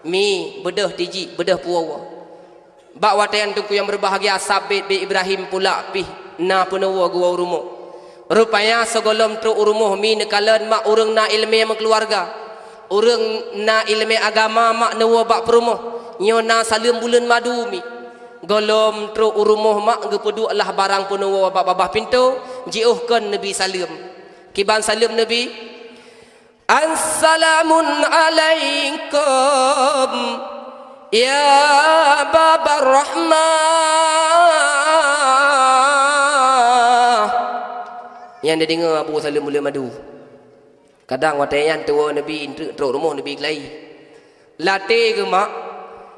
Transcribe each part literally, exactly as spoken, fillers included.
Mi beudôh tijik, beudôh puwoe. Bak watée nyan Teungku nyang beubahgia Sabit bin Ibrahim pulak pih na peunuwoe geuwoe u rumoh. Rupanya sigohlom trok u rumoh mi neukalon mak ureuëng na iéleumé meukeuluwarga. Ureuëng na iéleumé agama mak neuwoe bak peurumoh, nyoe na saleuem buleuen madu mi. Gohlom trok u rumoh mak geupeuduek lah barang peunuwoe bak babah pintoe, jiôh kon neubi saleuem. Kiban saleuem neubi, "Assalamun alaikum ya Babar Rahmah." Nyang dideungoe Abu saleuem buleuen madu. Kadang watée nyan tuwoe neubi treuk trok rumoh neubi geulai. Laté geuh mak,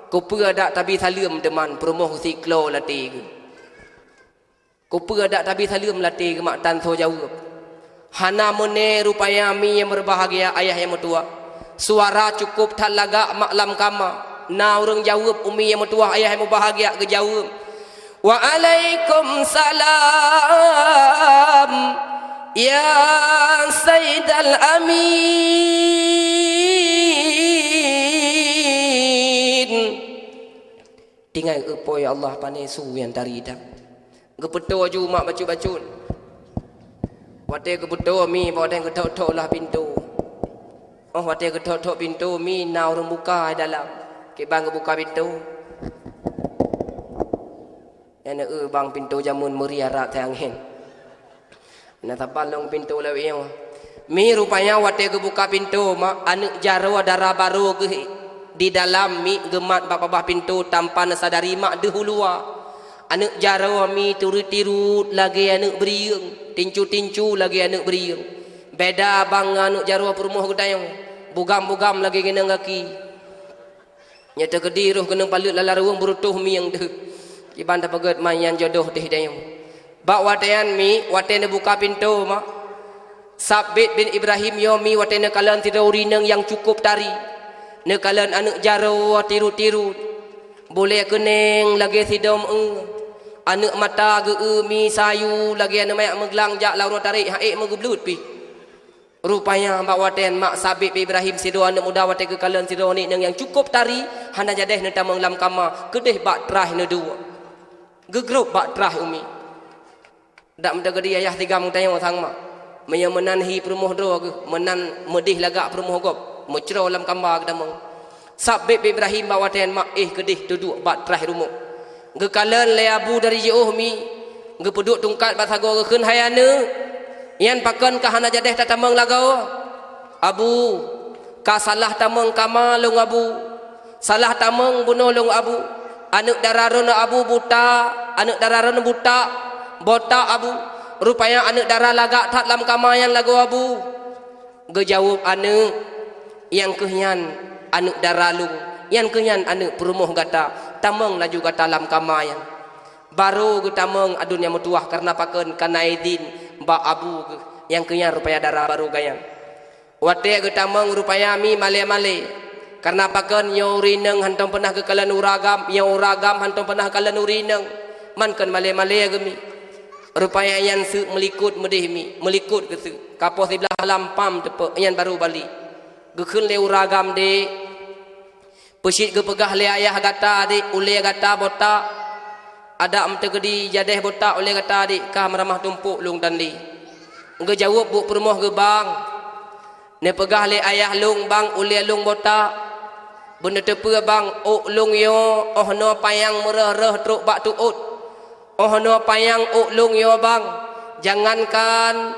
kupeue adak tabi saleuem teuman peurumoh siklo laté geuh. Kupeue adak tabi saleuem laté geuh mak tan soe jaweueb. Hana meunée rupanya mi nyang beubahgia ayah nyang meutuwah. Suara cukôp that lagak mak lam kama. Na ureuëng jaweueb umi nyang meutuwah ayah nyang meubahgia geujaweueb, "Waalaikumsalam ya Saidal Amin." Tinggai eupôi Allah pané su nyang tari that. Geupeutoe ju mak bacut-bacut. Watée geupeutoe mi, watée geuthok-thok lah pintoe. Oh watée geuthok-thok pintoe mi na ureuëng buka di dalam. Kiban geubuka pintoe. Nyang na eu bang pintoe jameun meuri arat teuangén. Na saban lôn pintoe lawét nyoe. Mi rupanya watée geubuka pintoe mak aneuëk jaroe dara barô geuh di dalam mi geumat bak babah pintoe tanpa neusadari mak deuh u luwa. Aneuëk jaroe mi turut-tirut lagée aneuëk beurieueng, tincu-tincu lagée aneuëk beurieueng. Beda bang ngon aneuëk jaroe peurumoh geutanyoe, bugam-bugam lagée ginong gaki. Nyoe teukeudi roh keuneuk paleuet lala ruweueng beurutoh mieng deuh. Kiban tapeugét man nyan jodoh teuh tanyoe. Bak watée nyan mi, watée neubuka pintoe mak, Sabit bin Ibrahim nyoe mi watée neukalon sidroe ureuëng inong nyang cukôp tari. Neukalon aneuëk jaroe tirut-tirut. Bulée keunéng lagée sidom eu. Aneuëk mata geu-eu mi sayu lagée aneuëk manyak meuglang jak lam uroe tarek han ék meugeubleut pih. Rupanya bak watée nyan mak Sabit bin Ibrahim sidroe aneuëk muda watée geukalon sidroe ureuëng inong nyang cukôp tari, hana jadéh neutamong lam kama, keudeh bak traih neuduek. Geugrôp bak traih umi. Dak meuteukeudi ayah tigam geutanyoe sang mak. Meunyoe meunan hi peurumoh droe geuh, meunan meudeh lagak peurumoh gob, meucroe lam kama geutamong. Sabit bin Ibrahim bak watée nyan mak éh keudeh teuduek bak traih rumoh. Geukalon lé Abu dari jiôh mi, geupeuduek tungkat bak sagoe geukheun, "Hai aneuëk, nyan pakon ka hana jadéh tatamong lagoe?" "Abu, ka salah tamong kama lôn Abu. Salah tamong bunoe lôn Abu. Aneuëk dara droeneuh Abu buta, aneuëk dara droeneuh buta, botak Abu. Rupanya aneuëk dara lagak that lam kama nyan lagoe Abu." Geujaweueb aneuëk, "Nyang kheueh nyan aneuëk dara lôn, nyang kheueh nyan aneuëk peurumoh gata, tamong laju gata lam kama nyan." Barô geutamong aduen nyang meutuwah kareuna pakon ka na idhin bak abu geuh, nyang kheueh nyan rupaya dara barô geuh nyan. Watée geutamong rupaya mi malée-malée, kareuna pakon nyoe ureuëng inong hántom peunah geukalon ureuëng agam, nyoe ureuëng agam hántom peunah kalon ureuëng inong, man kon malée-malée geuh mi. Rupaya nyan seuk meulikot meudeh mi, meulikot geuseuk. Ka poh siblaih malam pam teupeu, nyan barô balik. Geukheun lé ureuëng agam, "Dek, peucit geupeugah lé ayah gata, dek, ulée gata botak. Adak meuteugedi jadéh botak ulée gata, dek, ka meuramah tumpok lôn dan lé." Geujaweueb buet peurumoh geuh, "Bang, neupeugah lé ayah lôn, bang, ulée lôn botak. Beuneuteupeu, bang, ôk lôn nyoe óh noe panyang meureuh-reuh trok bak tuôt. Óh noe panyang ôk lôn nyoe, bang, jangankan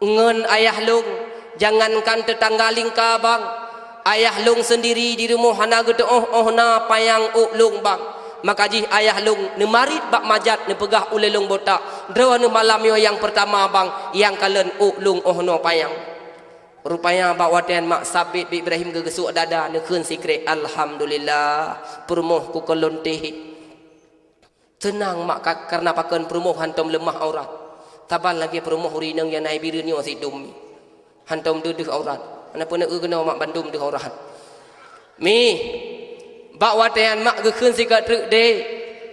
ngon ayah lôn, jangankan teutangga lingka, bang, ayah lôn seundiri di rumoh hana geuteuôh óh na panyang ôk lôn, bang. Maka jih ayah lôn neumarit bak majat neupeugah ulée lôn botak. Droeneuh malam nyoe nyang peurtama, bang, nyang kalon ôk lôn óh noe panyang." Rupanya bak watée nyan mak Sabit bin Ibrahim geugeusok dada neukheun sikrék, "Alhamdulillah, peurumoh kukalon teuh." Teunang mak ka-, kareuna pakon peurumoh hántom leumah aurat. Saban lagée peurumoh ureuëng inong nyang na bireuen nyoe sidum mi. Hántom deuh-deuh aurat. Hana peue neueu keunoe mak bandum deuh aurat. Mi, bak watée nyan mak geukheun sigoe treuk, "Dek,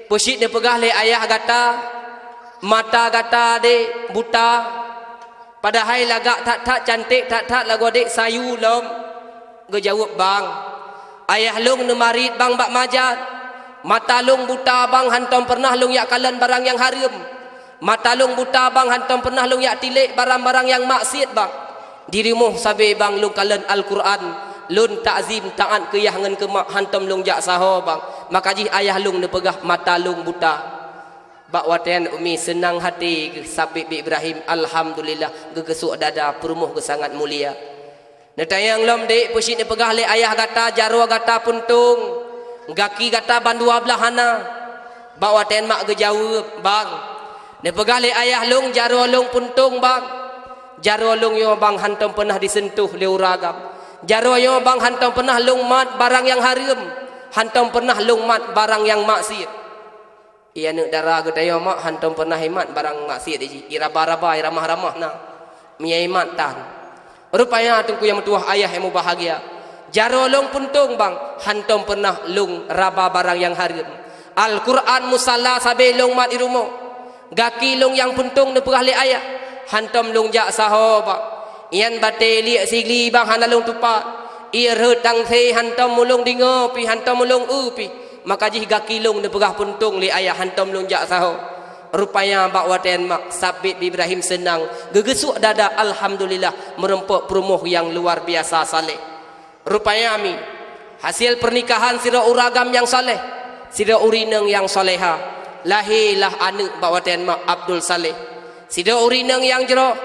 peucit neupeugah lé ayah gata, mata gata, dek, buta. Padahai lagak that-that, canték that-that lagoe dek sayu lom." Geujaweueb, "Bang, Ayah lôn neumarit bang bak majan. Mata lôn buta bang, hantom peureunah lôn jak kalon barang nyang hareuem. Mata lôn buta bang, hantom peureunah lôn jak tilék barang-barang nyang maksiet bang. Di rumoh sabe bang lôn kalon Al-Qur'an, lôn takzim taát keu yah ngon keu mak, hantom lôn jak saho bang. Maka jih ayah lôn neupeugah mata lôn buta. Bak watée nyan Umi seunang até geuh, sabé Ibrahim, alhamdulillah, geugeusok dada, peurumoh geuh sangat mulia. Neutanyong lom dek, peue cit neupeugah lé ayah gata, jaroe gata puntông, gaki gata bandua blaih hana. Bak watée nyan mak geujaweueb, bang, neupeugah lé ayah lôn, jaroe lôn puntông bang. Jaroe lôn nyoe bang hantom peureunah jiseuntoh lé ureueng agam. Jaroe nyoe bang hantom peureunah lôn mat barang nyang hareuem, hantom peureunah lôn mat barang nyang maksiet. Ie aneuk dara geutanyoe mak, hantom peureunah imat barang maksiet jih, iraba-raba, iramah-ramah na. Meunyo imat tan. Rupanya teungku nyang meutuwah, ayah nyang mubahgia, jaroe lôn puntông bang, hantom peureunah lôn raba barang nyang hareuem. Al-Qur'an musala sabe lôn mat di rumoh. Gaki lôn nyang puntông neupeugah lé ayah, hantom lôn jak saho bang. Nyan batée liek sigli bang hana lôn tupat. Ie rhot tangse hantom mulông deungoe pih, hantom mulông eu pih. Maka jih gaki lôn neupeugah puntông lé ayah, hantom lôn jak saho. Rupanya bak watée nyan mak, sabé Ibrahim seunang, geugeusok dada, alhamdulillah, meurumpok peurumoh nyang luar biasa saleh. Rupanya mi, hasil pernikahan sidroe ureueng agam nyang saleh, sidroe ureueng inong nyang saleha, lahé lah aneuk bak watée nyan mak, Abdul Saleh. Sidroe ureueng inong nyang jroh,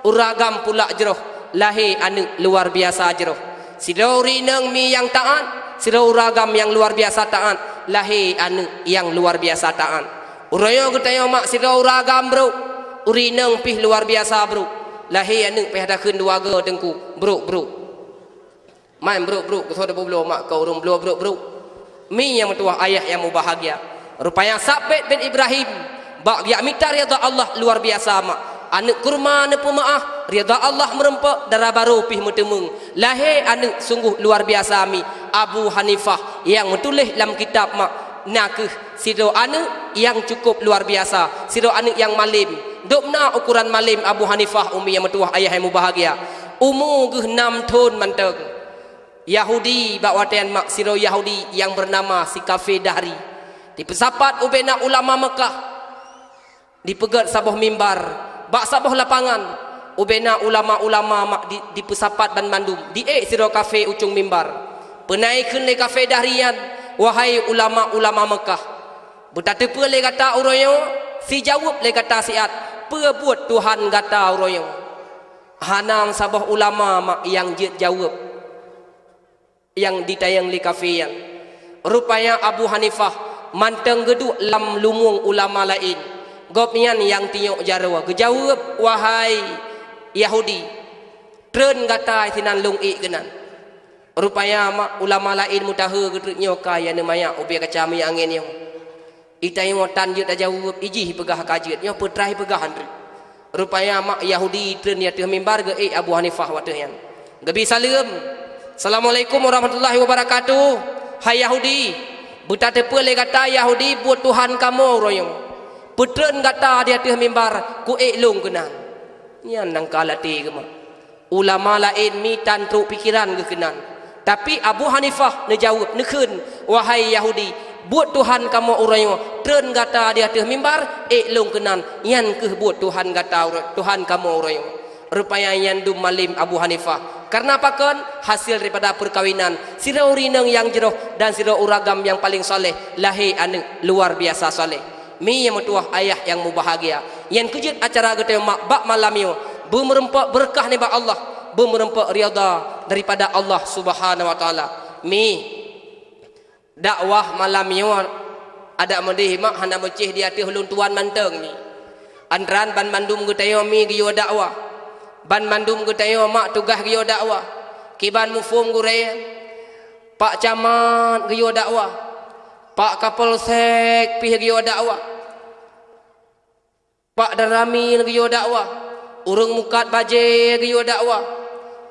ureueng agam pula jroh, lahé aneuk luar biasa jroh. Sidroe ureueng inong mi nyang taát, sidroe ureueng agam nyang luar biasa taát, lahé aneuk nyang luar biasa taát. Uroe nyoe geutanyoe mak, sidroe ureueng agam brok, ureueng inong pih luar biasa brok, lahé aneuk pih takheun dua goe teungku, brok-brok. Main brok-brok, keu soe teubloe mak, keu ureueng bloe brok-brok. Mi nyang meutuwah, ayah nyang mubahgia. Rupanya sabé bin Ibrahim bak geujak mita ridha Allah luar biasa mak. Aneuk kurma neupeumeu'ah, ridha Allah meurumpok, dara barô pih meuteumeung. Lahé aneuk sungguh luar biasa mi, Abu Hanifah, nyang meutuléh lam kitab mak, na kheueh sidroe aneuk nyang cukup luar biasa, sidroe aneuk nyang malem. Dum na ukoran malem Abu Hanifah, umi nyang meutuwah, ayah nyang mubahgia. Umu geuh nam thon mantong. Yahudi bak watée nyan mak, sidroe Yahudi nyang beunama si kafé Dahri, jipeusapat ubena ulama Meukah, jipeugét saboh mimbar bak saboh lapangan. Ubena ulama-ulama mak di, jipeusapat banmandum, jiék sidroe kafé ucong mimbar. Peue na jikheun lé kafé Dahri nyan, "Wahai ulama-ulama Meukah, beutateupeue lé gata uroe nyoe, sijaweueb lé gata siat, peue buet Tuhan gata uroe nyoe?" Hana saboh ulama mak nyang jeuet jaweueb nyang jitanyong lé kafé nyan. Rupanya Abu Hanifah mantong geuduek lam lumueng ulama laén. Gobnyan nyang tinyok jaroe, geujaweueb, "Wahai Yahudi, treun gata sinan lôn ék keunan." Rupanya mak, ulama laén meutahe geutreuk nyoe ka nyang neumanyak ubé kaca minyeuk angén nyoe. Itanyoe tan jeuet tajaweueb, ijih ipeugah ka jeuet, nyoe peutrai ipeugah han treuk. Rupanya mak Yahudi treun di ateueh mimbar geuék Abu Hanifah watée nyan. Geubi saleuem, "Assalamualaikum warahmatullahi wabarakatuh. Hai Yahudi, beutateupeue lé gata Yahudi buet Tuhan kamoe uroe nyoe. Peutreun gata di ateueh mimbar kuék lôn keunan." Nyan nyang ka latée geuh mak. Ulama laén mi tan trok pikeran geuh keunan. Tapi Abu Hanifah neujaweueb, neukheun, "Wahai Yahudi, buet Tuhan kamoe uroe nyoe, treun gata di ateueh mimbar, ék lôn keunan, nyan kheueh buet Tuhan gata uroe, Tuhan kamoe uroe nyoe." Rupanya nyan dum malem Abu Hanifah. Kareuna pakon? Hasil daripada peukawinan sidroe ureueng inong nyang jroh dan sidroe ureueng agam nyang paleng saleh, lahé aneuk luar biasa saleh. Mi nyang meutuwah, ayah nyang mubahgia, nyan keuh jeuet acara geutanyoe mak bak malam nyoe, beumeurumpok beureukat nibak Allah, beumeurumpok ridha daripada Allah Subhanahu wa Taala. Mi, dakwah malam nyoe adak meudeh mak hana meucéh di ateueh lôn tuan mantong mi. Antran banmandum geutanyoe mi geuyue dakwah, banmandum geutanyoe mak tugaih geuyue dakwah, kiban muphom gurée, Pak Camat geuyue dakwah, Pak Kapolsek pih geuyue dakwah, Pak Danramil geuyue dakwah, ureueng mukat bajée geuyue dakwah,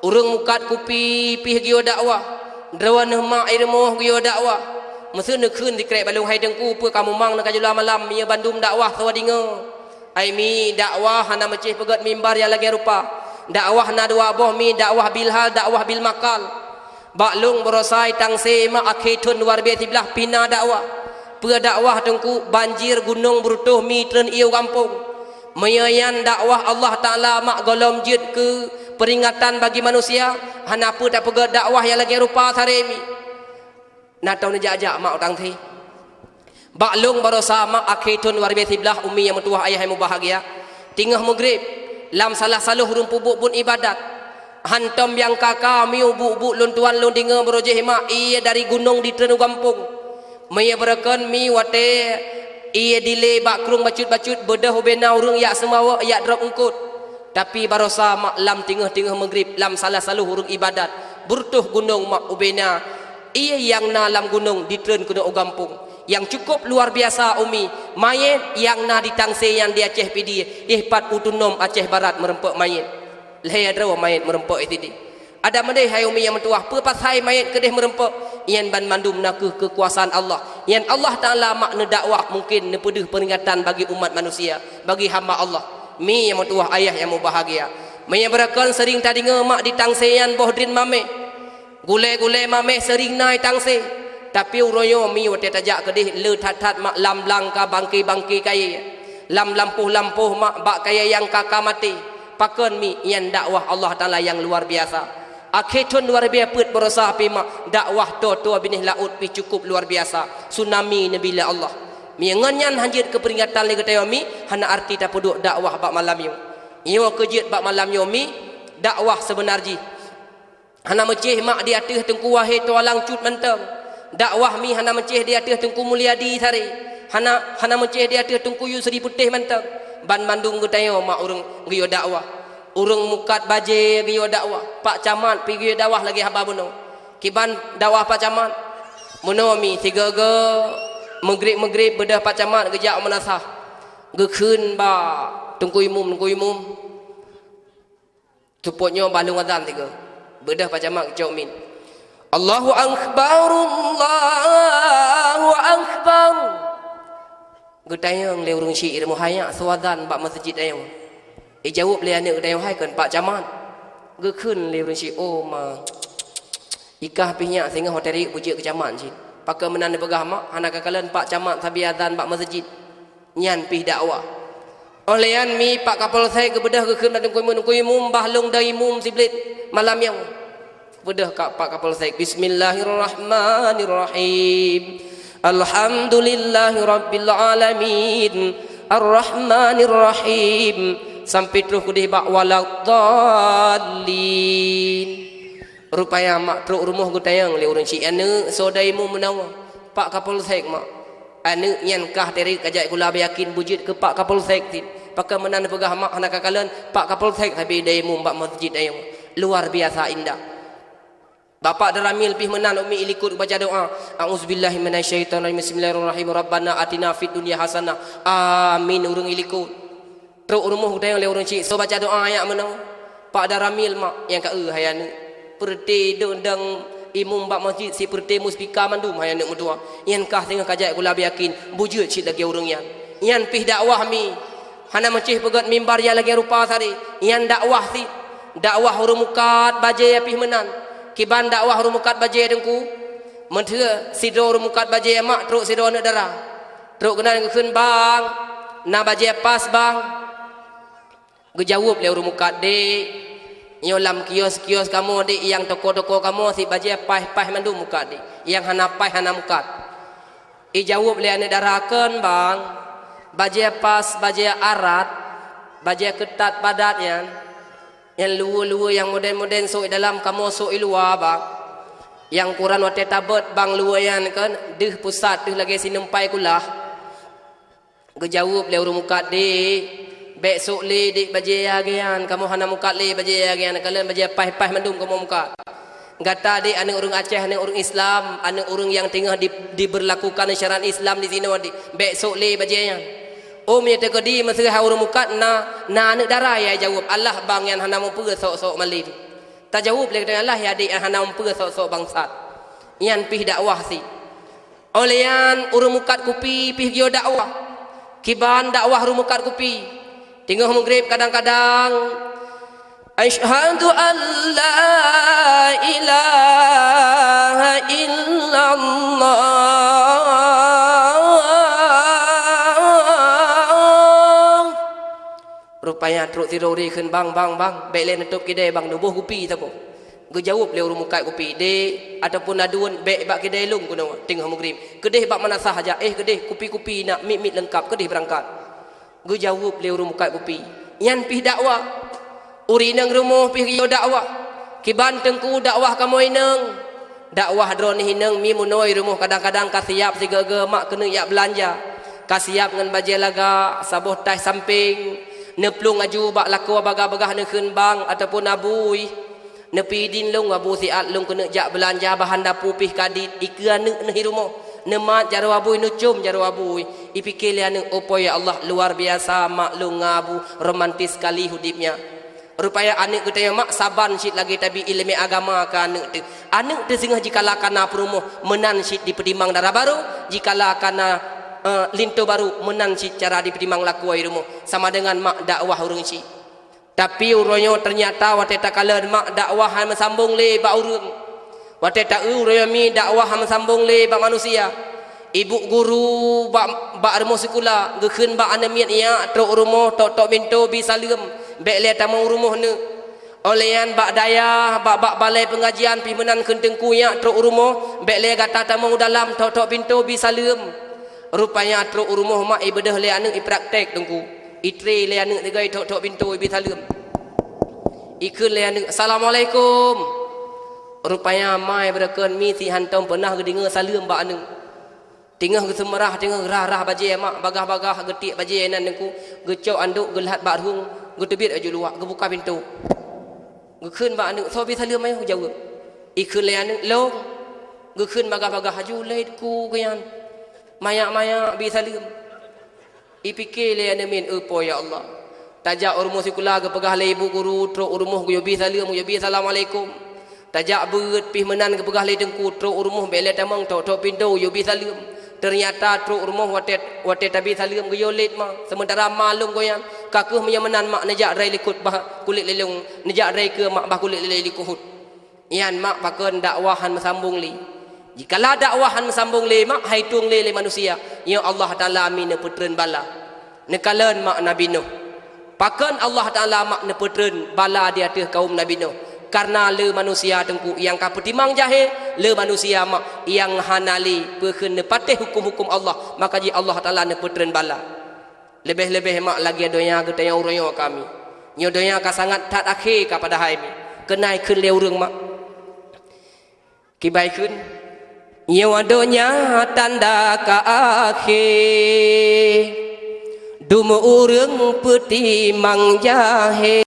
ureueng mukat kupi pih geuyue dakwah, droeneuh mak i rumoh geuyue dakwah. Meuseu neukheun sikrek balong, "Hai Teungku, peue kamoe mang neuka jula malam?" Meunyoe bandum dakwah sawadingoe. Ai mi, dakwah hana meucéh peugét mimbar nyang lagée rupa. Dakwah na dua boh mi, dakwah bilhal, dakwah bilmakal. Bak lôn barosa i Tangse mak akhé thon luar biasa siblah pih na dakwah. Peue dakwah Teungku, banjir gunong beureutoh mi treun ié u gampông. Meunyoe nyan dakwah Allah Taala mak gohlom jeuet keu peuringatan bagi manusia, hana peue tapeugét dakwah nyang lagée rupa saré mi. Na tông neujak-jak mak u Tangse. Bak lôn barosa mak akhé thon luar biasa siblah umi nyang meutuwah ayah nyang mubahgia. Teungoh meugreb, lam salah saloh ureuëng peubuet buet iébadat. Hantom nyang ka-ka mi ubuk-ubuk lôn tuan lôn deungoe beurojéh mak ié dari gunong ditreun u gampông. Meunyoe beureukeun mi watée ié dilée bak krueng bacut-bacut beudôh ubena ureuëng yak seumawök yak drob eungkot. Tapi barosa mak lam teungoh-teungoh meugreb lam salah saloh ureuëng iébadat, beureutoh gunong mak ubena ié nyang na lam gunong ditreun keunoe u gampông. Nyang cukôp luar biasa umi, manyét nyang na di Tangse nyan di Aceh Pidie, éh pat u Tunom Aceh Barat meureumpok manyét. Lhée droe manyét meureumpok i sideh. Adak meudeh hai umi nyang meutuwah, peue pasai manyét keudeh meureumpok? Nyan banmandum na kheueh keukuasaan Allah. Nyan Allah Taala mak neudakwah mungken neupeudeuh peuringatan bagi umat manusia, bagi hamba Allah. Mi nyang meutuwah ayah nyang mubahgia. Meunyoe beureukeun seuring tadeungoe mak di Tangse nyan boh drin mameh. Gulée-gulée mameh seuring na i Tangse. Tapi uroe nyoe mi watée tajak keudeh le that-that mak lam blang ka bangke-bangke kayée. Lam lampôh-lampôh mak bak kayée nyang ka-ka maté. Pakon mi nyan dakwah Allah Taala nyang luar biasa. Akhé thon luar biasa peuet barosa pih mak dakwah toe-toe binéh laôt pih cukôp luar biasa. Tsunami neubi lé Allah. Mi ngon nyan hanjeuet keu peuringatan lé geutanyoe mi hana arti tapeuduek dakwah bak malam nyoe. Nyoe keu jeuet bak malam nyoe mi dakwah seubeuna jih. Hana meucéh mak di ateueh Teungku Wahé Tualang Cut mantong. Dakwah mi hana meucéh di ateueh Teungku Mulyadi Saré. Hana, hana meucéh di ateueh Teungku Yusri Putéh mantong. Banmandum geutanyoe mak ureuëng geuyue dakwah. Ureuëng mukat bajée geuyue dakwah. Pak Camat pih geuyue dakwah lagée haba bunoe. Kiban dakwah Pak Camat. Bunoe mi sigoe-goe meugreb-meugreb beudôh Pak Camat geujak u meunasah. Geukheun bak Teungku Imum, Teungku Imum. Seupôt nyoe bah lôn azan sigoe. Beudôh Pak Camat geucok mic. Allahu Akbar, Allahu Akbar. Geutanyong lé ureuëng syiek ilmu hanya seuazan bak meuseujid tanyoe. Ijaweueb lé aneuëk geutanyoe hai kon Pak Camat. Geukheun lé ureuëng syiek, "Oh ma, ikah pih nyak singoh watée rayeuk beujeuet keu camat cit. Pakon meunan neupeugah mak hana kakalon Pak Camat sabe azan bak meuseujid." Nyan pih dakwah. Óh lheueh nyan mi Pak Kapolsek geubeudôh geukheun bak Teungku Imum, Teungku Imum bah lôn dong imum siblét malam nyoe. Beudôh ka Pak Kapolsek, "Bismillahirrahmanirrahim. Alhamdulillahirabbil alamin. Arrahmanirrahim." Sampai troh keudeh bak waladdallin. Rupanya mak trok rumoh geutanyong lé ureuëng syiek, "Aneuëk, soe dong imum meunoe?" "Pak Kapolsek mak." "Aneuëk nyan kah teurik kajak sikula beuyakin beujeuet keu Pak Kapolsek cit. Pakon meunan neupeugah mak hana kakalon Pak Kapolsek sabe dong imum bak meuseujid tanyoe." Luar biasa indah. Bapak Daramil pih meunan umi ilikot baca doa, "A'udzubillahi minasyaitonirrajim. Bismillahirrahmanirrahim. Rabbana atina fid dunya hasanah." Amin ureuëng ilikot. Trok rumoh geutanyong lé ureuëng syiek, "Soe baca doa nyak meunoe?" "Pak Daramil mak." "Nyang ka eu hai aneuëk. Peureuté dong dong imum bak meuseujid sipeureuté muspika mandum hai aneuëk meutuwah. Nyan kah singoh kajak sikula beuyakin beujeuet cit lagée ureuëng nyan." Nyan pih dakwah mi. Hana meucéh peugét mimbar nyang lagée rupa sabe. Nyan dakwah cit. Dakwah ureuëng mukat bajée pih meunan. Kiban dakwah ureuëng mukat bajée Teungku? Meuteue sidroe ureuëng mukat bajée mak trok sidroe aneuëk dara. Trok keunan geukheun, "Bang, na bajée pas bang?" Geujaweueb lé ureuëng mukat, "Dek, nyoe lam kios-kios kamoe dek, nyang toko-toko kamoe sit bajée paih-paih mandum mukat dek, nyang hana paih hana mukat." Ijaweueb lé aneuëk dara, "Kon bang, bajée pas, bajée arat, bajée keutat padat nyan, nyan luweue-luweue nyang moden-moden sôk i dalam kamoe sôk i luwa bang. Nyang ukuran watée tabeuet bang luweue nyan kon deuh pusat deuh lagée sinumpai kulah." Geujaweueb lé ureuëng mukat, "Dek, bék sôk lé dek bajée lagée nyan, kamoe hana mukat lé bajée lagée nyan, kalon bajée paih-paih mandum kamoe mukat. Gata dek aneuëk ureuëng Aceh, aneuëk ureuëng Islam, aneuëk ureuëng nyang teungoh di, diberlakukan syariat Islam di sinoe dek, bék sôk lé bajée nyan." "Oh, meunyoe teukeudi meuseuha ureuëng mukat na, na aneuëk dara nyang jaweueb, 'Alah bang, nyan hana mupeue sôk-sôk malém.'" Tajaweueb lé geutanyoe, "Alah ya dek, nyan hana mupeue sôk-sôk bangsat." Nyan pih dakwah cit. Óh lheueh nyan ureuëng mukat kupi pih geuyue dakwah. Kiban dakwah ureuëng mukat kupi. Teungoh meugreb kadang-kadang, "Asyhadu an la ilaha Ayah trok sidroe ureuëng kheun, "Bang, bang, bang, bék lé neutôb keudè bang, neuboh kupi saboh." Geujaweueb lé ureuëng mukat kupi, "Dek, ataupun laduen, bék bak keudè lôn keunoe, teungoh meugrib. Keudeh bak meunasah jak, éh keudeh, kupi-kupi na, miet-miet leungkap, keudeh beurangkat." Geujaweueb lé ureuëng mukat kupi, "Nyan pih dakwah. Ureuëng inong rumoh pih geuyue dakwah. Kiban teungku dakwah kamoe inong?" "Dakwah droeneuh inong mi meunoe rumoh kadang-kadang ka siab sigoe-goe mak keuneuk jak beulanja. Ka siab ngon bajée lagak, saboh taih sampéng, neuplueng aju bak lakoe bagah-bagah neukheun bang ataupun abui. Neupiidin lôn abu siat lôn keuneuk jak beulanja bahan dapu pih ka dit, ikeue aneuëk neuh i rumoh. Neumat jaroe abui, neucom jaroe abui." Ipike lé aneuëk, "Oh po ya Allah, luar biasa mak lôn ngon abu, romantis sekali udeb nyan." Rupaya aneuëk geutanyoe mak saban cit lagée tabi iéleumé agama keu aneuëk teuh. Aneuëk teuh singoh jikala kana peurumoh meunan cit dipeutimang dara barô, jikala kana, eh, linto barô meunan cit cara dipeutimang lakoe i rumoh. Sama deungon mak dakwah ureuëng cit. Tapi uroe nyoe teunyata watée takalon mak dakwah hana meusambong lé bak ureuëng. Watée ta-eu uroe nyoe mi dakwah hana meusambong lé bak manusia. Ibu guru bak, bak rumoh sikula geukheun bak aneuëk miet nyan trok u rumoh, tok-tok pintoe bi saleuem, bék lé tamong u rumoh neuëk. Óh lheueh nyan bak dayah, bak, bak balai peungajian pih meunan kheun teungku nyan trok u rumoh, bék lé gata tamong u dalam, tok-tok pintoe bi saleuem. Rupanya trok u rumoh mak ibeudôh lé aneuëk ipraktek teungku. Itre lé aneuëk sigoe tok-tok pintoe ibi saleuem. Ikheun lé aneuëk, "Assalamualaikum." Rupanya mai beureukeun mi si hántom peunah geudeungoe saleuem bak aneuëk. Teungoh geuseumeurah, teungoh geurah-rah bajée mak, bagah-bagah geutiek bajée nan teungku, geucok andok geulhat bak rueng, geuteubiet aju luwah, geubuka pintoe. Geukheun bak aneuëk, "Soe bi saleuem ayah?" Geujaweueb. Ikheun lé aneuëk, "Lôn." Geukheun bagah-bagah, "Aju lét ku keu nyan. Manyak-manyak bi saleuem." Ipike lé aneuëk miet, "Eh po ya Allah. Tajak u rumoh sikula geupeugah lé ibu guru, trok u rumoh geuyue bi saleuem, geuyue bi assalamualaikum. Tajak beuet pih meunan geupeugah lé teungku, trok u rumoh bék lé tamong, tok-tok pintoe geuyue bi saleuem. Teunyata trok u rumoh watée, watée tabi saleuem geuyue lét ma. Seumeutara ma lôn goe nyan, ka kheueh meunyoe meunan mak neujak drai likot bah kulét lé lôn, neujak drai keue mak bah kulét lé likot." Nyan mak pakon dakwah hana meusambong lé. Jikala dakwah hana meusambong lé mak, hai tueng lé, lé manusia, nyoe Allah Taala mi neupeutreun bala. Neukalon mak Nabi Nuh. Pakon Allah Taala mak neupeutreun bala di ateueh kaum Nabi Nuh? Kareuna le manusia teungku nyang ka peutimang jahé, le manusia mak nyang hana lé peue kheun neupatéh huköm-huköm Allah, maka jih Allah Taala neupeutreun bala. Leubeh-leubeh mak lagée donya geutanyoe uroe nyoe kami. Nyoe donya ka sangat that akhé ka padahai mi. Keunaikheun lé ureuëng mak. Kibai kheun, "Nyoe donya tanda ka akhé. Dum ureuëng peutimang jahé.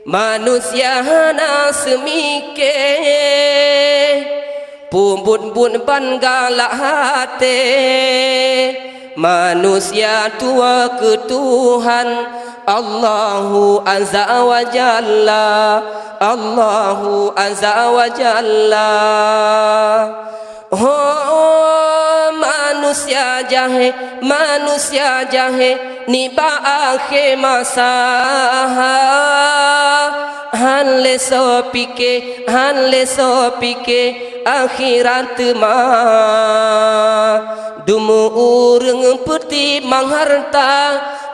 Manusia hana seumike, peubuet-buet ban galak até. Manusia tuwoe keu Tuhan, Allahu Azza wa Jalla, Allahu Azza wa Jalla." Ho, manusia jahé, manusia jahé, nibak akhé masa. Han lé soe pike, han lé soe pike, akhirat teuma. Dum ureuëng peutimang hareuta,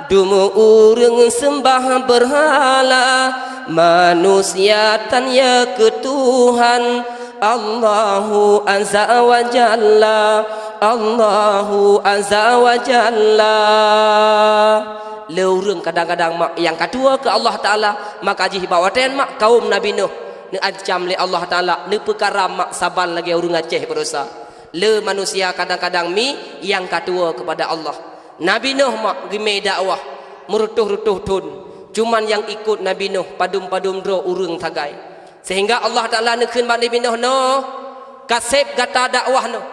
dum ureuëng seumbah beurhala, manusia tan yö keu Tuhan, Allahu Azza wa Jalla, Allahu Azza wa Jalla. Le ureuëng kadang-kadang mak nyang ka tuwoe keu Allah Taala, maka jih bak watée nyan mak kaum Nabi Nuh neuancam lé Allah Taala, neupeukaram mak saban lagée ureuëng Aceh beudosa. Le manusia kadang-kadang mi nyang ka tuwoe keupada Allah. Nabi Nuh mak geumé dakwah meureutôh-reutôh thon, cuman nyang ikot Nabi Nuh padum-padum droe ureuëng sagai. Sehingga Allah Taala neukheun bak Nabi Nuh, "Noh, ka seb gata dakwah noh.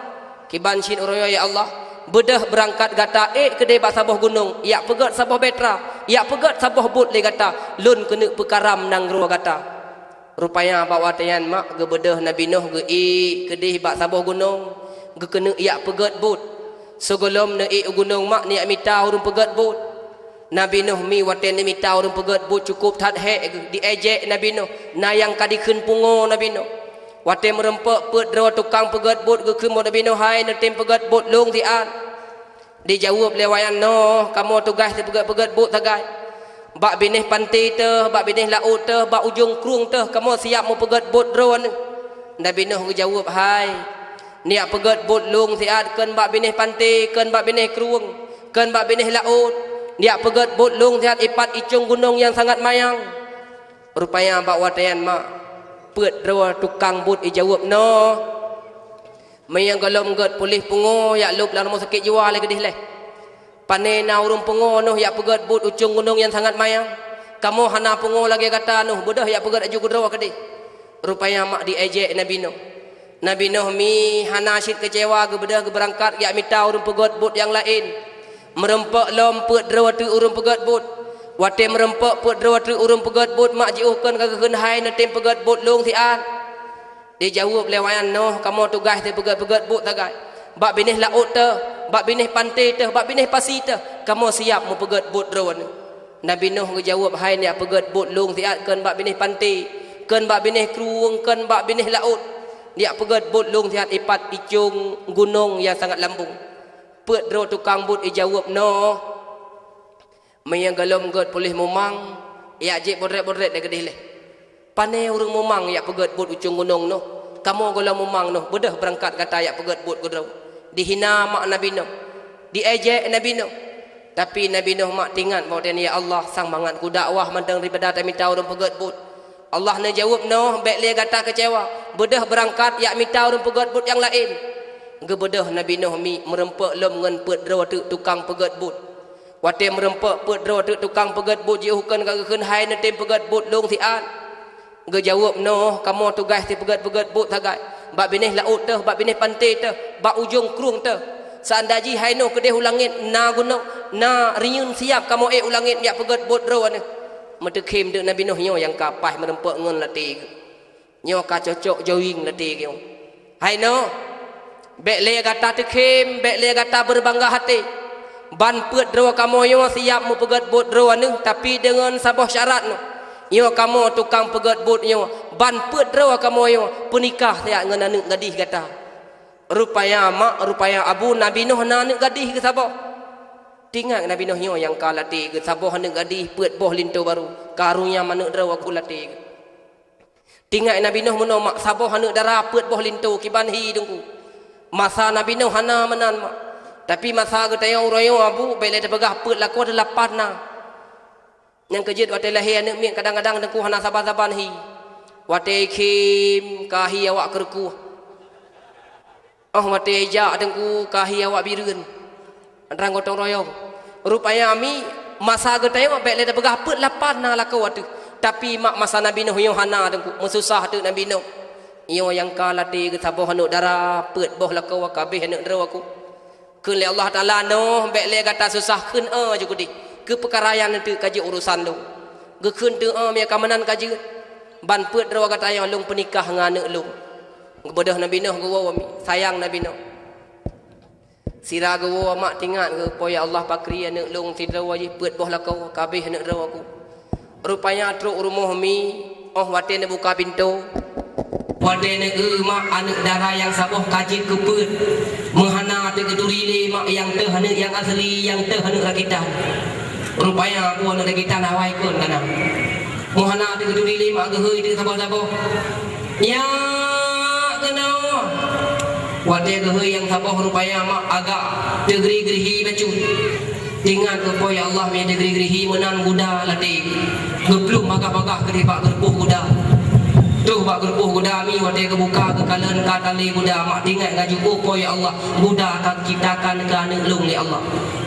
Kiban cit uroe nyoe ya Allah, beudôh beurangkat gata ék keudeh bak saboh gunong, jak peugét saboh bahtera, jak peugét saboh buet lé gata, lôn keuneuk peukaram nanggroe gata." Rupanya bak watée nyan mak geubeudôh Nabi Nuh geuék keudeh bak saboh gunong, geukeuneuk jak peugét buet. Sigohlom neuék u gunong mak neujak mita ureuëng peugét buet. Nabi Nuh mi watée neumita ureuëng peugét buet cukôp that hék geuh, diejek Nabi Nuh, na nyang ka dikheun pungo Nabi Nuh. Watée meureumpok peuet droe tukang peugét buet geukheun bak Nabi Nuh, "Hai neutem peugét buet lôn siat." Dijaweueb lé awaknyan, "Noh, kamoe tugaih teupeugét-peugét buet sagai." Bak binéh panté teuh, bak binéh laôt teuh, bak ujong krueng teuh, kamoe siap meupeugét buet droeneuh." Nabi Nuh geujaweueb, "Hai, neujak peugét buet lôn siat, kheun bak binéh panté, kheun bak binéh krueng, kheun bak binéh laôt, neujak peugét buet lôn siat ipat icong gunong nyang sangat manyang." Rupanya bak watée nyan mak, peuet droe tukang buet ijaweueb, "Noh, meunyoe gohlom gét puléh pungo, jak lôb lam rumoh sakét jiwa lé keudeh lé. Pané na ureuëng pungo noh jak peugét buet icong gunong nyang sangat manyang. Kamoe hana pungo lagée gata noh, beudôh jak peugét aju keudroe keudeh." Rupanya mak diejek Nabi Nuh. Nabi Nuh mi hana cit keucewa, geubeudôh geubeurangkat jak mita ureuëng peugét buet nyang laén. Meurumpok lom peuet droe teuk ureuëng peugét buet. Watée meurumpok peuet droe teuk ureuëng peugét buet, mak jiôh kheun ka geukheun, "Hai, neutem peugét buet lôn siat." Dijaweueb lé watée nyan, "Noh, kamoe tugaih teupeugét-peugét buet sagai. Bak binéh laôt teuh, bak binéh panté teuh, bak binéh pasi teuh, kamoe siab meupeugét buet droeneuh." Nabi Nuh geujaweueb, "Hai, neujak peugét buet lôn siat, kheun bak binéh panté, kheun bak binéh krueng, kheun bak binéh laôt. Neujak peugét buet lôn siat ipat icong gunong nyang sangat lambong." Peuet droe tukang buet ijaweueb, "Noh, meunyoe gohlom gét puléh mumang, jak jép bodrét-bodrét lé keudeh lé. Pané ureuëng mumang jak peugét buet icong gunong noh, kamoe gohlom mumang noh, beudôh beurangkat gata jak peugét buet keudroe." Dihina mak Nabi Nuh, diejek Nabi Nuh. Tapi Nabi Nuh mak teuingat bak watée nyan, "Ya Allah, sang mangat kudakwah mantong daripada tamita ureuëng peugét buet." Allah neujaweueb, "Noh, bék lé gata keucewa, beudôh beurangkat jak mita ureuëng peugét buet nyang laén." Geubeudôh Nabi Nuh mi meurumpok lom ngon peuet droe teuk tukang peugét buet. Watée meurumpok peuet droe teuk tukang peugét buet jiôh kheun ka geukheun, "Hai, neutem peugét buet lôn siat." Geujaweueb, "Noh, kamoe tugaih teupeugét-peugét buet sagai. Bak binéh laôt teuh, bak binéh panté teuh, bak ujong krueng teuh. Seunda jih hai noh keudeh u langét na gunong, na riyeuen siab kamoe ék u langét jak peugét buet droeneuh." Meuteukhem deuk Nabi Nuh, nyoe nyang ka paih meurumpok ngon laté geuh. Nyoe ka cocok joing laté geuh. "Hai noh, bék lé gata teukhém, bék lé gata beubangga até. Ban peuet droe kamoe nyoe siab meupeugét buet droeneuh, tapi deungon saboh syarat noh. Nyoe kamoe tukang peugét buet nyoe, ban peuet droe kamoe nyoe peunikah siat ngon aneuëk gadih gata." Rupanya mak, rupanya abu, Nabi Nuh na aneuëk gadih geuh saboh. Teuingat Nabi Nuh nyoe nyang ka laté geuh saboh aneuëk gadih peuet boh linto barô, ka runyam aneuëk droe ku laté geuh. Teuingat Nabi Nuh meunoe mak, saboh aneuëk dara peuet boh linto kiban hi Teungku. Masa Nabi Nuh hana meunan mak. Tapi masa geutanyoe uroe nyoe abu, bék lé tapeugah peuet lakoe, lapan na. Nyang keujeuet watée lahé aneuëk miet kadang-kadang Teungku hana saban-saban hi. Watée khém ka hi awak keureukuh. Oh watée jak Teungku ka hi awak bireuen. Rang gotong royong. Rupanya mi masa geutanyoe bék lé tapeugah peuet lapan na lakoe ateueh. Tapi mak masa Nabi Nuh nyoe hana Teungku, meususah teuk Nabi Nuh. Nyoe nyang ka laté geuh saboh aneuëk dara, peuet boh lakoe, ka abéh aneuëk droe ku. Kheun lé Allah Taala, "Noh, bék lé gata susah, kheun eu ju keudeh. Keu peukara nyan teuk ka jeuet urosan lôn." Geukheun teuk eu, meunyo ka meunan ka jeuet. Ban peuet droe gata nyoe lôn peunikah ngon aneuëk lôn. Geubeudôh Nabi Nuh geuwoe mi, sayang Nabi Nuh. Sira geuwoe mak teuingat geuh, "Po ya Allah, pakri aneuëk lôn sidroe jih peuet boh lakoe, ka abéh aneuëk droe ku." Rupanya trok u rumoh mi, oh watée neubuka pintoe. Watée neueu mak aneuëk dara nyang saboh ka jeuet keu peuet. Meuhana teugeuturi lé mak nyang teuh aneuëk nyang asli, nyang teuh aneuëk rakitan. Rupanya peue aneuëk rakitan awai kon kana. Meuhana teugeuturi lé mak geuhôi teuk saboh-saboh. Nyak keunoe. Watée geuhôi nyang saboh rupanya mak agak teugri-gri hi bacut. Teuingat keu Po ya Allah, meunyo teugri-gri hi meunan guda laté. Geuplueng bagah-bagah keudeh bak geurupoh guda. Troh bak geurupoh guda mi watée geubuka geukalon ka tali guda, mak teuingat laju, "Oh Po ya Allah, guda ka geuciptakan keu aneuëk lôn lé Allah."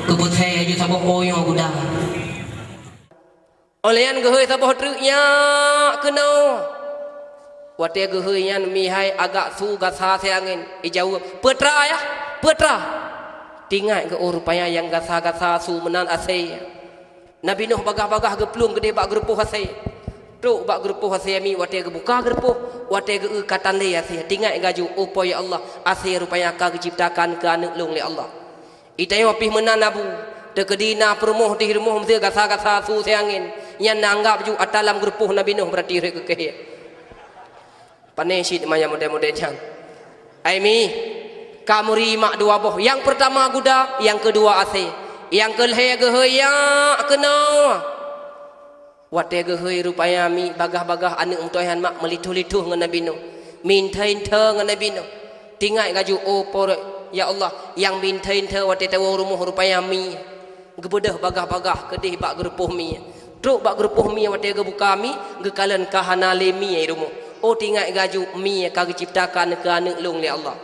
Geubeuet laju saboh, "Oh nyoe guda." Óh lheueh nyan geuhôi saboh treuk, "Nyak keunoe." Watée geuhôi nyan mihai agak su gasa asée angén, ijaweueb, "Peue tra, Ayah? Peue tra?" Teuingat geuh, oh rupanya nyang gasa-gasa su meunan asée. Nabi Nuh bagah-bagah geuplueng keudeh bak geurupoh asée. Trok bak geurupoh asée mi watée geubuka geurupoh, watée geueu ka tandé asée. Teuingat laju, "Oh Po ya Allah, asée rupanya ka geuciptakan keu aneuëk lôn lé Allah." Itanyoe pih meunan abu, teukeudi na peurumoh di rumoh meusé gasa-gasa su asée angén, nyan na anggab ju ata lam geurupoh Nabi Nuh, beurati rhot keu keuhé. Pané cit maya model-model nyan. Ai mi, ka meuri mak dua boh. Nyang peurtama guda, nyang keudua asée. Nyang keulhée geuhôi, "Nyak keunoe." Watée geuhôi rupaya mi bagah-bagah aneuëk meutuahan mak meulithoh-lithoh ngon Nabi Nuh, mintheu-intheu ngon Nabi Nuh. Tingai gaju, oh Po, ya Allah, nyang mintheu-intheu watée tawoe rumoh rupaya mi. Geubeudôh bagah-bagah keudeh bak geurupoh mi. Trok bak geurupoh mi, watée geubuka mi, geukalon ka hana lé mi i rumoh. Oh, tingai gaju, mi ka geuciptakan keu aneuëk lôn lé Allah.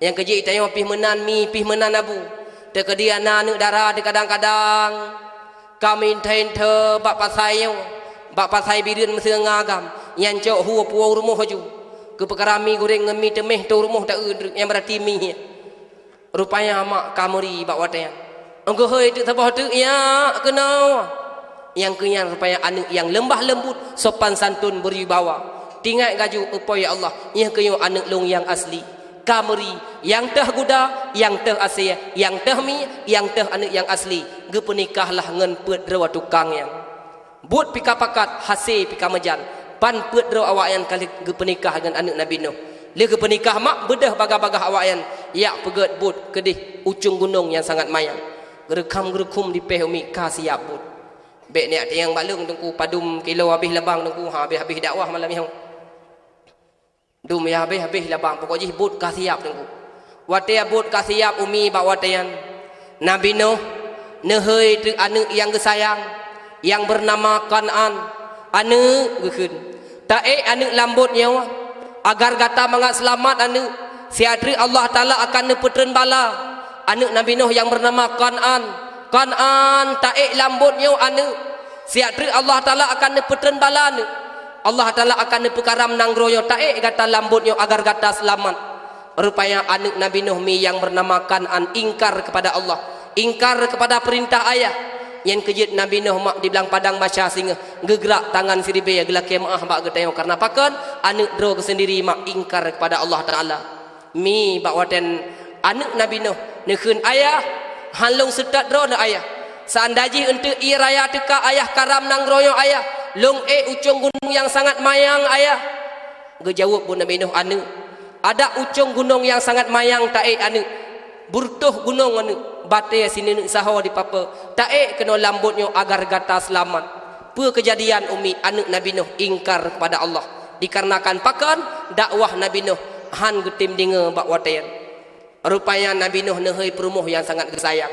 Nyang keujeuet tanyoe pih meunan mi, pih meunan abu. Teukeudi na aneuëk dara di kadang-kadang ka mintheu-intheu bak pasai nyoe, bak pasai Bireuen meuseunga agam, nyan cok hu puwoe rumoh ju. Keu peukara mi goreng ngon mi teuméh tôh rumoh ta-eu nyang beurati mi. Rupaya mak ka meuri bak watée nyan. Geuhôi teuk saboh teuk, ya keunoe. Nyang keu nyan rupaya aneuëk nyang leumbah leumbut, sopan santun, beribawa. Tingai gaju, eupoi ya Allah, nyang keu nyoe aneuëk lôn nyang asli. Ka meuri, nyang teuh guda, nyang teuh asée, nyang teuh mi, nyang teuh aneuëk nyang asli. Geupeunikahlah ngon peuet droe tukang nyan. Buet pih ka pakat, hasé pih ka meujan, ban peuet droe awaknyan ka lheueh geupeunikah ngon aneuëk Nabi Nuh. Lheueh geupeunikah mak, beudôh bagah-bagah awaknyan jak peugét buet keudeh ucong gunong nyang sangat manyang. Geureukam-geurukhum dipéh umi ka siab buet. Bék neujak tieng bak lôn teungku, padum kilo habéh labang teungku, ha, habéh-habéh dakwah malam nyoe. Dum ya habéh-habéh labang, pokok jih buet ka siab teungku. Watée buet ka siab umi bak watée nyan, Nabi Nuh neuhôi teuk aneuëk nyang geusayang, nyang beunama Kan'an. "Aneuëk," geukheun, "taék aneuëk lam bot nyoe, agar gata mangat seulamat aneuëk. Siat treuk Allah Taala akan neupeutreun bala." Aneuëk Nabi Nuh nyang beunama Kan'an. "Kan'an, taék lam bot nyoe aneuëk. Siat treuk Allah Taala akan neupeutreun bala aneuëk. Allah Taala akan neupeukaram nanggroe nyoe, taék gata lam bot nyoe agar gata seulamat." Rupaya aneuëk Nabi Nuh mi nyang beunama Kan'an ingkar keupada Allah, ingkar keupada peurintah ayah. Nyan keujeuet Nabi Nuh mak di blang padang Masya singoh geugrak tangan siribée geulakée meuáh bak geutanyoe, kareuna pakon? Aneuëk droe geuh seundiri mak ingkar keupada Allah Taala. Mi bak watée nyan aneuëk Nabi Nuh neukheun, "Ayah, han lôn seutôt droeneuh ayah. Seundai jih eunteuk ié raya teuka ayah karam nanggroe nyoe ayah, lôn ék ucong gunong nyang sangat manyang ayah." Geujaweueb buet Nabi Nuh, "Aneuëk, adak ucong gunong nyang sangat manyang taék aneuëk. Beureutoh gunong aneuëk, batée sineuk saho dipape. Taék keunoe lam bot nyoe agar gata seulamat." Peue keujadian umi, aneuëk Nabi Nuh ingkar keupada Allah. Dikarenakan pakon? Dakwah Nabi Nuh han geutem deungoe bak watée nyan. Rupaya Nabi Nuh neuhôi peurumoh nyang sangat geusayang.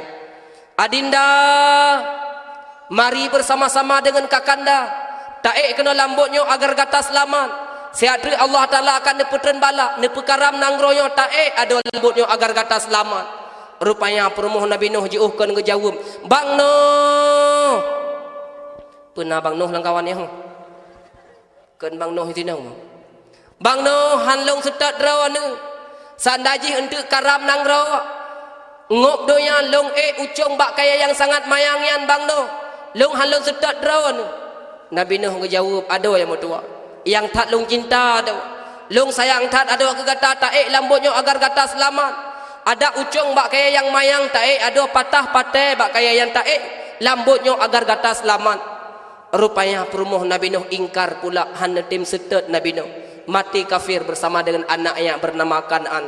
"Adinda, mari bersama-sama deungon kakanda, taék keunoe lam bot nyoe agar gata seulamat. Siat treuk Allah Taala akan neupeutrön bala, neupeukaram nanggroe nyoe, taék adoe lam bot nyoe agar gata seulamat." Rupaya peurumoh Nabi Nuh jiôh kon geujaweueb, "Bang Nuh!" Peue na Bang Nuh lam kawan nyoe? Kheun Bang Nuh sidinoe, "Bang Nuh, han lôn seutôt droeneuh. Seundai jih eunteuk karam nanggroe, ngôb donya lôn ék ucong bak kayée nyang sangat manyang nyan Bang Nuh. Lôn han lôn seutôt droeneuh." Nabi Nuh geujaweueb, "Adoe ya meutuah, nyang that lôn cinta adoe. Lôn sayang that adoe keu gata, taék lam bot nyoe agar gata seulamat. Adak ucong bak kayée nyang manyang taék, adoe patah patéh bak kayée nyang taék lam bot nyoe agar gata seulamat." Rupaya peurumoh Nabi Nuh ingkar pula, han neutem seutôt Nabi Nuh, maté kafir bersama dengan anak yang bernama Kan'an.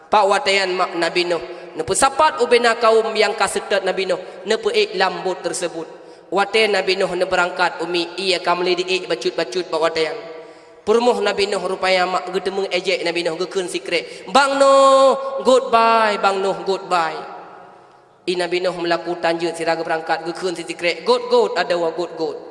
Bak watée nyan mak Nabi Nuh neupeusapat ubena kaum nyang ka seutôt Nabi Nuh neupeuék lam bot tersebut. Watée Nabi Nuh neubeurangkat umi, ié ka meuli diék bacut-bacut bak watée nyan. Peurumoh Nabi Nuh rupaya mak geuteumé éjék Nabi Nuh geukheun sikrek, "Bang Nuh, goodbye, Bang Nuh, goodbye." I Nabi Nuh meulaku tan jeuet sira geubeurangkat, geukheun sikrek, "Gôt-gôt, adoe gôt-gôt."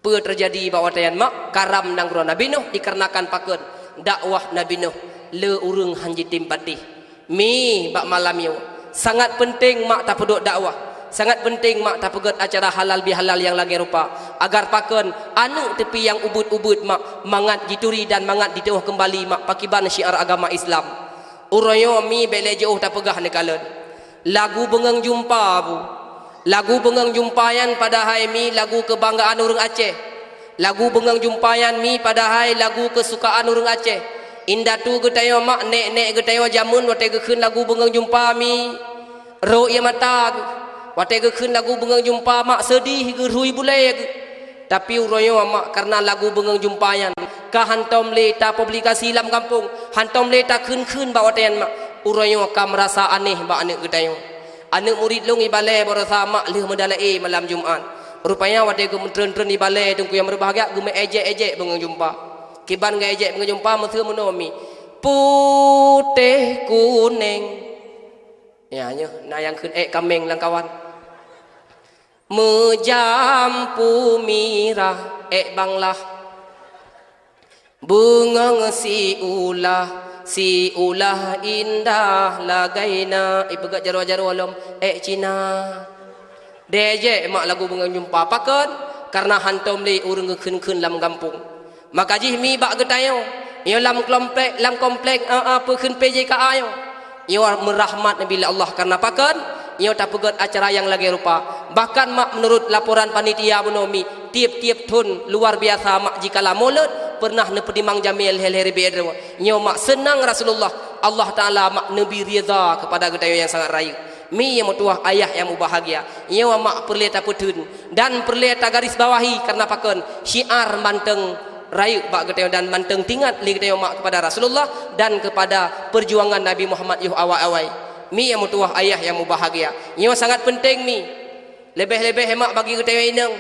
Peue teujadi bak watée nyan mak? Karam nanggroe Nabi Nuh dikarenakan pakon? Dakwah Nabi Nuh le ureuëng han jitem patéh. Mi bak malam nyoe, sangat peunteng mak tapeuduek dakwah, sangat peunteng mak tapeugét acara halal bihalal nyang lagée rupa. Agar pakon? Aneuëk teupi nyang ubeuet-ubeuet mak, mangat jituri dan mangat jiteuôh keumbali mak pakiban syiar agama Islam. Uroe nyoe mi bék lé jiôh tapeugah neukalon. Lagu Beungeung Jumpa bu. Lagu Beungeung Jumpa nyan padahai mi lagu keubanggaan ureuëng Aceh. Lagu Beungeung Jumpa nyan mi padahai lagu keusukaan ureuëng Aceh. Indatu geutanyoe mak, nék-nék geutanyoe jameun watée geukheun lagu Beungeung Jumpa mi, rhot ié mata geuh. Watée geukheun lagu Beungeung Jumpa mak, seudeh geuh, rhui bulée geuh. Tapi uroe nyoe mak, kareuna lagu Beungeung Jumpa nyan ka hántom lé tapublikasi lam gampông, hántom lé takheun-kheun bak watée nyan mak, uroe nyoe ka meurasa anéh bak aneuëk geutanyoe. Aneuëk murit lôn ibalée baroesa mak lheueh meudalaé malam Jumat. Rupanya watée geumeutreun-treun di balée Teungku nyang meubahagia, geumeuéjek-éjek beungoh jumpa. Kiban geuéjek beungoh jumpa, meuseu meunoe mi. Putéh kuneng. Ya, nyoe na nyang kheun ék kaméng lam kawan. Meujampu mirah ék banglah. Beungong siulah, siulah indah lagée na. Ipeugét jaroe-jaroe lom ék Cina. Deh jek mak lagu beungoh jumpa pakon, karena hantom lé ureuëng geukheun-kheun lam gampông. Maka jih mi bak geutanyoe, nyoe lam komplek, lam komplek, a, a, peukheun P J K A nyoe. Nyoe meurahmat Nabi lé Allah karena pakon, nyoe tapeugét acara nyang lagée rupa. Bahkan mak, menurut laporan panitia bunoe mi, tieb-tieb thon luar biasa mak jikala Maulud pernah neupeudimang jamé lhée-lhée ribée droe. Nyoe mak seunang Rasulullah, Allah Taala mak neubi ridha kepada geutanyoe nyang sangat rayeuk. Mi nyang meutuwah ayah nyang mubahagia, nyoe mak peureulée tapeutheun dan peureulée tagaris bawahi karena pakon syiar mantong rayeuk bak geutanyoe dan mantong tingat lé geutanyoe mak kepada Rasulullah dan kepada perjuangan Nabi Muhammad yoh awai-awai. Mi nyang meutuwah ayah nyang mubahagia, nyoe sangat penting mi. Leubeh-leubeh mak bagi geutanyoe inong.